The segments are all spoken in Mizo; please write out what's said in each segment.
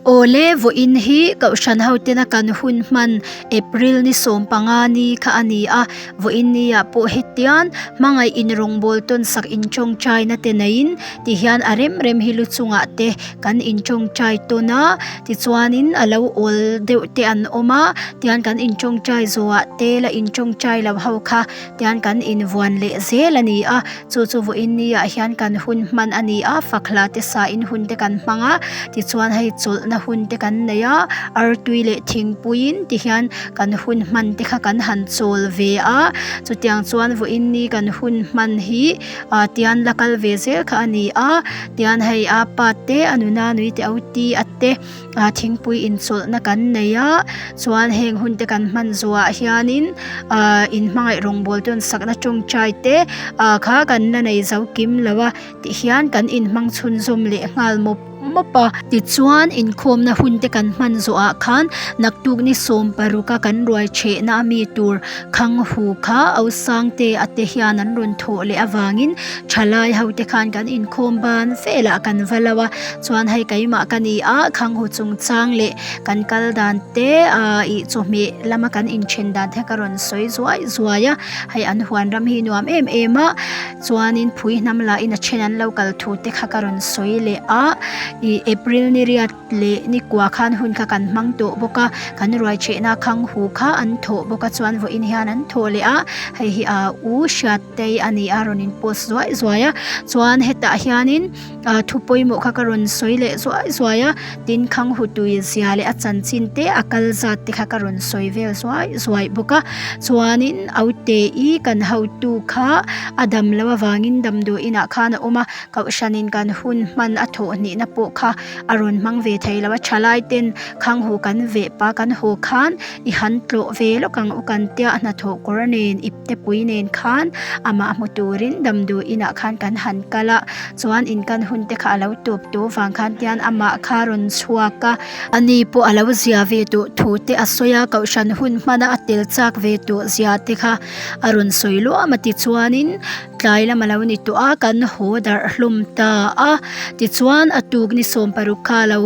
Awle, vawiin hi Kohhran hotena kan hun hman April ni 15 ni kha a ni a, vawiin niah pawh hetian hmangaih inrawngbawl tawn sak intawngtaina te neiin tihian a rem rem hi lu chungah te kan intawngtai tawn a, tichuanin a lo awl deuh te an awm a, tihian kan intawngtai zawhah te la intawngtai lo ho kha tihian kan invuan leh zel a ni a, chu chu vawiin niah hian kan hun hman a ni a, fak hla te sain hun te kan hmang a, tichuan hei chawlhna hun te kan nei a, artui leh thingpuiin tihian kan hun hman te kha kan han chawl ve a, chutiang chuan vawiin ni kan hun hman hi ah tian la kal ve zel kha a ni a, tian hei a pa te a nuna nui te au ti a te. ah thingpui inchawlhna kan nei a chuan heng hun te kan hman zawhah hianin ah in hmangaih rawngbawl te rawn sakna tawngtai te ah kha kan la nei zo kim lo a tihian kan inhmang chhunzawm leh nghal mawp mawp a. Tichuan inkhawmna hun te kan hman zawhah khan naktuk ni 16 a kan ruai thehna a mi tur khang hu kha Ausangte a te hian an rawn thawh leh avangin thalai ho te khan kan inkhawm ban velah kan va lo a. Chuan hei keimah ka ni a, khanghu chungchang leh kan kal dan te ah ih chawhmeh lama kan inthen dan te ka rawn sawi zuai zuai a, hei an huan ram hi nuam em em a, chuanin phui hnam lahin a then an lo kal thu te kha ka rawn sawi leh a, ih April ni riat leh ni kua khan hun kha kan hmang tawh bawk a, kan ruai thehna khanghu kha an thawh bawk a chuan vawiin hian an thawh leh a, hei hi ah u Hriattei a ni a rawn in post zuai zuai a, chuan hetah hianin. Ah thu pawimawh kha ka rawn sawi leh zuai zuai a, tin Khanghu tui zia leh a chanchin te a kal zat te kha ka rawn sawi vel zuai zuai bawk a, chuanin Aute i kan hotu kha a dam loh avangin damdawi inah khan a awm a, Kohhranin kan hun hman a thawh hnihna pawh kha a rawn hmang ve thei lo a, thalai ten Khanghu kan veh pa kan haw khan i han tlawh ve lawk ang u kan tia a hnathawh kawr nen ip te pui nen khan amah hmu turin damdawi inah khan kan han kal a. Chuan in kan hun te kha a lo tawp tawh vang khan tian amah kha rawn chhuak a, ani pawh a lo zia ve tawh thu te a sawi a, kohhran hun hmana a tel chak ve tawh zia te kha a rawn sawi luam a tichuanin tlai lam a lo ni tawh a kan haw darh hlawm ta a, tichuan a tuk ni 16 kha a lo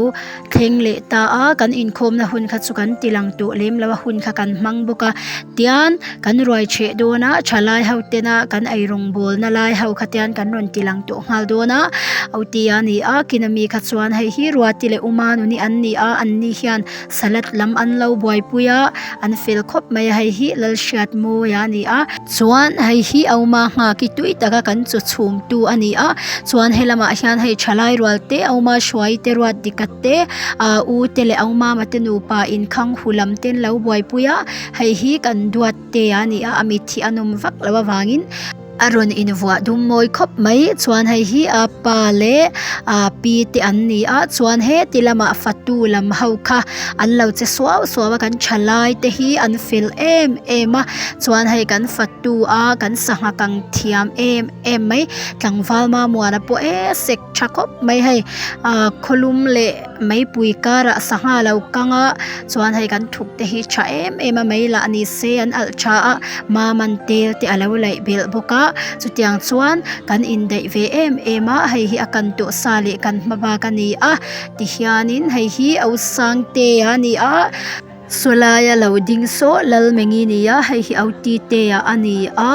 thleng leh ta a, kan inkhawmna hun kha chu kan ti lang tawh lem lo a hun kha kan hmang bawk a tian kan ruai chheh dawn a thalai ho tena kan ei rawngbawlna lai ho kha tian kan rawn ti lang tawh nghal dawn a oti a ni a kina mi kha chuan hei hi ruati leh uma nuni an ni a an ni hian salad lam an lo buaipui a an fel khawp mai a hei hi Lalhriatmawi a ni a. Chuan hei hi Auma nghak i tui taka kan chaw chhum tu a ni a, chuan helamah hian hei thalai rual te Auma hruai te ruat dikat te ah u te leh Auma mate nupa inkhang hu lam te an lo buaipui a, hei hi kan duat te a ni a, a mit hi a nawm vak loh avangin a rawn invuah dum mawi khawp mai, chuan hei hi a pa leh ah pi te an ni a, chuan heti lamah fatu lam ho kha an lo che suau suau a kan thalai te hi an fel em em a. Chuan hei kan fatu a kan sangha kang thiam em em mai tlangval mamuana pawh e sek tha khawp mai hei ah khawlum leh meipui karah sangha lo kang a chuan hei kan thuk te hi tha em em a mei lah ni se an alh tha a maman tel te alo laih belh bawk a chutiang chuan kan indaih ve em em a hei hi a kan tawh sa leh kan hma bak a ni a tihianin hei hi Ausangte a ni a. Sawlaia lo ding saw Lalmengi ni a, hei hi Autite-a a ni a,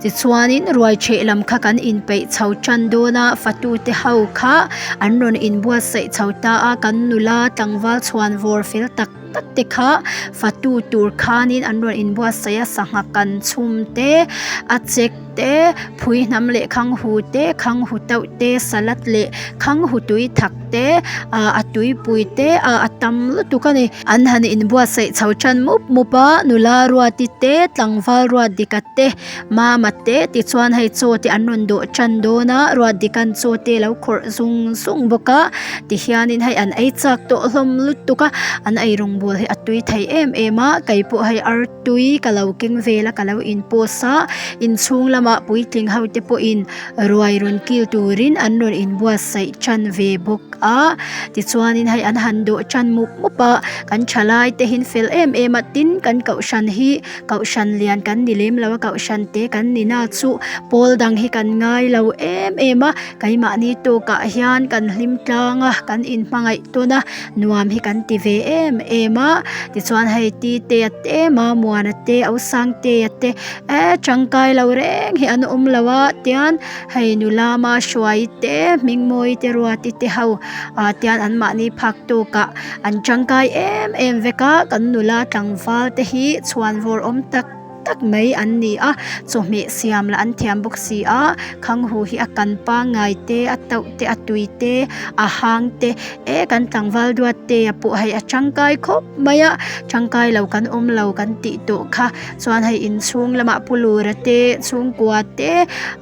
tichuanin ruai ṭheh lam kha kan inpeih chho ṭan dawn a, fatute ho kha an rawn inbuatsaih chho ta a, kan nula tlangval chhuan vawr fel tak tak te kha fatu tur khanin an rawn inbuatsaih a, sangha kan chhum te, a chek te, phui hnam leh khanghu te, khanghu tauh te, salad leh khanghu tui thak te, ah a tuipui te ah a tam lutuk a ni. An han inbuatsaih chho tan mup mup a, nula ruati te, tlangval ruat dika te, mama te tichuan hei chaw te an rawn dawh tan dawn a, ruat dikan chaw te a lo khawrh zung zung bawk a, tihianin hei an ei chak tawh hlawm lutuk a, an ei rawngbawl hi a tui thei em em a, keipawh hei artui ka lo keng vel a ka lo in post a, inchhung lamah puitling ho te pawhin ruai rawn kil turin an rawn inbuatsaih tan ve bawk. a tichuanin hei an han dawh tan mup mup a kan thalai te hi an fel em em a tin kan kohhran hi kohhran lian kan ni lem lo a kohhran te kan ni na chu pawl dang hi kan ngai lo em em a keimahni tawkah hian kan hlim tlang a kan inhmangaih tawn a nuam hi kan ti ve em em a tichuan hei Tite te Mamuana te Ausangtea te eh tangkai lo reng hi an awm lo a tian hei nula Mahruai te Hmingmawi te Ruati te ho ah tian an mahni phak tawkah an tangkai em em vek a kan nula tlangval te hi chhuan vawr awm tak tak mai an ni a chawhmeh siam lah an thiam bawk si a khanghu hi a kan pangngai te a tauh te a tui te a hang te eh kan tlangval duat te a pawh hei a tangkai khawp mai a tangkai lo kan awm lo kan tih tawh kha chuan hei inchhung lamah pu lura te chhungkua te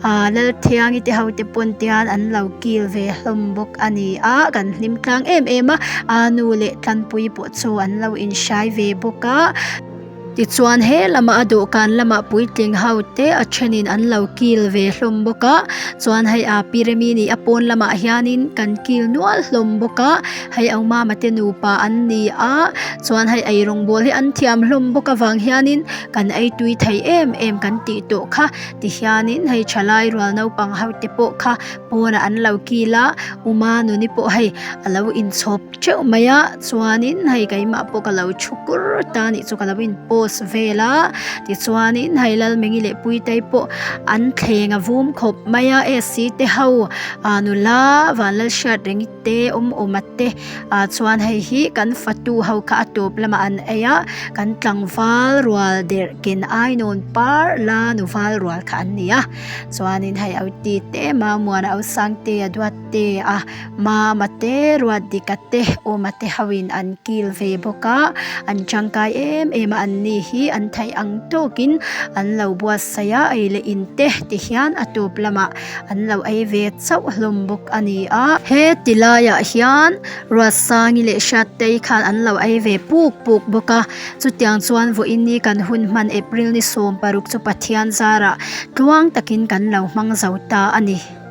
ah Lalthiangi te ho te pawn tian an lo kil ve hlawm bawk a ni a kan hlim tlang em em a a nu leh tlanpui pawh chu an lo inhrai ve bawk a. Tichuan he lamah a dawhkan lamah puitling ho te a thenin an lo kil ve hlawm bawk a chuan hei a pi remi nih a pawn lamah hianin kan kil nual hlawm bawk a hei au mama te nupa an ni a chuan hei eirawng bawl hi an thiam hlawm bawk avang hianin kan ei tui thei em em kan tih tawh kha tihianin hei thalai rual naupang ho te pawh kha pawnah an lo kil a uma nuni pawh hei a lo inchhawp teuh mai a chuanin hei keimah pawh ka lo thu kur ta anih chu ka lo in post vel a tichuanin hei Lalmengi leh Puitei pawh an thleng a vum khawp mai a AC te ho ah nula Vanlalhriatrengi te awm awm a te ah chuan hei hi kan fatu ho kha a tawp lamah an ei a kan tlangval rual der ken ainawn par la nuval rual kha an ni a chuanin hei Auti te Mamuana Ausangtea Duatte a. Mama te, Ruatdika te, Awma te hoin an kil ve bawk a, an tangkai em em a, an ni hi an theih ang tawkin an lo buatsaih a, ei leh in te ti hian a tawp lamah an lo ei ve chauh hlawm bawk a ni a. He ti laiah hian Ruatsangi leh Hriattei khan an lo ei ve puk puk bawk a, chutiang chuan vawiin ni kan hun hman April ni 16 chu Pathian zarah tluang takin kan lo hmang zo ta a ni.